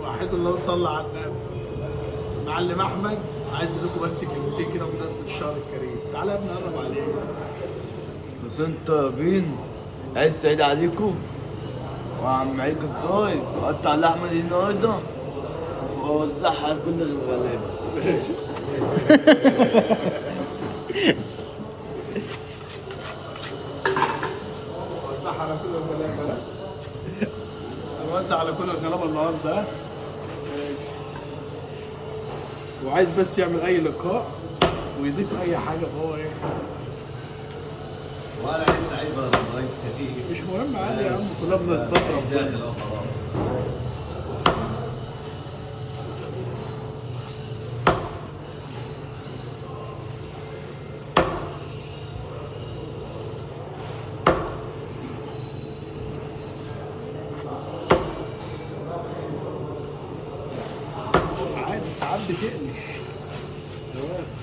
وحيد الله وصلى على النبي. معلم احمد عايز اقول لكم بس كلمتين كده بمناسبة الشهر الكريم. تعالى يا ابني قرب عليك. بس انتوا طيبين، عيد سعيد عليكم. وعم عيد ازاي قطع اللحمة دي النهارده ووزعها على كل الغلابة. وزعها على كل الغلابة. هنوزع على كل الغلابة النهارده. وعايز بس يعمل اي لقاء ويضيف اي حاجة فهو ايه؟ ولا عيد سعيد ولا رمضان كتير. مش مهم، عادي يا عم، كلها مناسبات ربنا. عادي ساعات بتقلش. تمام.